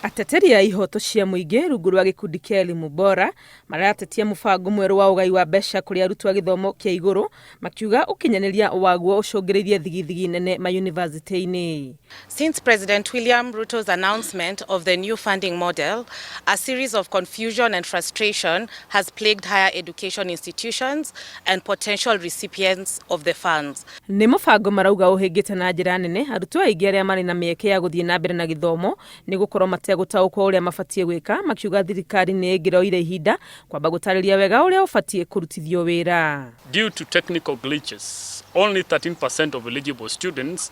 Ateteri a ihoto cia mũingĩ rungu rwa gĩkundi kĩa Elimu Bora maratetia mũbango mwerũ wa ũgai wa mbeca kũrĩ arutwo a gĩthomo kĩa igũrũ, makiuga ũkinyanĩria waguo ũcũngĩrĩirie thigithigi nene mayunivasĩtĩ-inĩ. Since President William Ruto's announcement of the new funding model, a series of confusion and frustration has plagued higher education institutions and potential recipients of the funds. Nĩ mũbango marauga ũhĩngĩte na njĩra nene arutwo aingĩ arĩa marĩ na mĩeke ya gũthiĩ na mbere na gĩthomo nĩ gũkorwo mategũtaũkwo ũrĩa mabatiĩ gwĩka, makiuga thirikari nĩ ĩngĩroire ihinda kwamba gũtarĩria wega ũrĩa ũbatiĩ kũrutithio wĩra. Due to technical glitches, only 13% of eligible students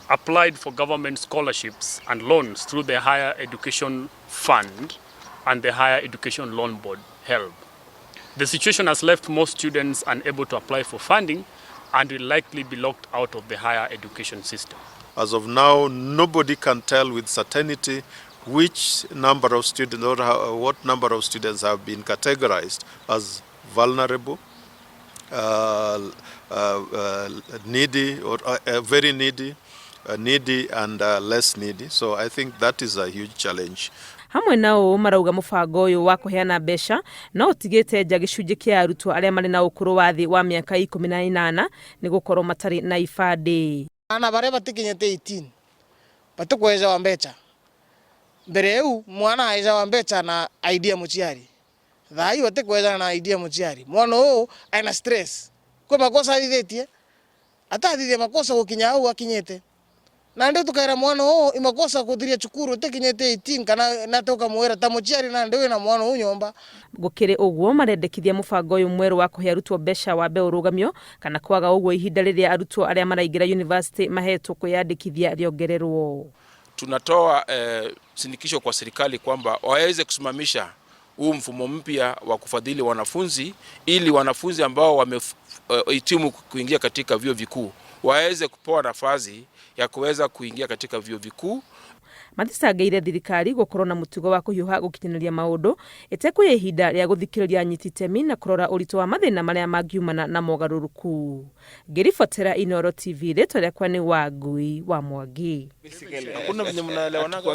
applied for government scholarships and loans through the Higher Education Fund and the Higher Education Loan Board, HELB. The situation has left most students unable to apply for funding and will likely be locked out of the higher education system. As of now, nobody can tell with certainty which number of students or what number of students have been categorized as vulnerable, needy or very needy, needy and less needy. So I think that is a huge challenge. Hamwe na ũũ, marauga mũbango ũyũ wa kũheana mbeca no ũtigĩte nja gĩcunjĩ kĩa arutwo arĩa marĩ na ũkũrũ wa thĩ wa mĩaka 18 nĩ gũkorwo matarĩ na ibandĩ. Ana baria batikinyete 18 batikwejawa mbeca. Mbere eu mwana aejawa mbeca na ID ya muciari, thai batikwejana na ID ya muciari. Mwana ũyũ aina stress kwi makosa athithitie atathithia makosa gukinya hau akinyite, na ndi tukaira mwana ũyũ imakosa kuthiria cukuru utikinyite 18 kana na tukamwira ta muciari na ndi wina mwana ũyũ nyomba. Gũkĩrĩ ũguo, marendekithia mũbango ũyũ mwerũ wa kũhe arutwo mbeca wambe ũrũgamio kana kwaga ũguo ihinda rĩrĩa arutwo arĩa maraingĩra university mahetwo kwĩyandĩkithia rĩongererwo. Tunatoa shinikizo kwa serikali kwamba waweze kusimamisha huu mfumo mpya wa kufadhili wanafunzi ili wanafunzi ambao wamehitimu kuingia katika vyuo vikuu waweze kupewa nafasi ya kuweza kuingia katika vyuo vikuu. Mathicangĩire thirikari gũkorwo na mũtugo wa kũhiũha gũkinyanĩria maũndũ ĩtekuoya ihinda rĩa gũthikĩrĩria anyiti itemi na kũrora ũritũ wa mathĩna marĩa mangiumana na mogarũrũku. Ngĩribotera Inooro TV, rĩtwa rĩakwa nĩ Wangui wa Mwangi. Hakuna venye mnaelewanaga.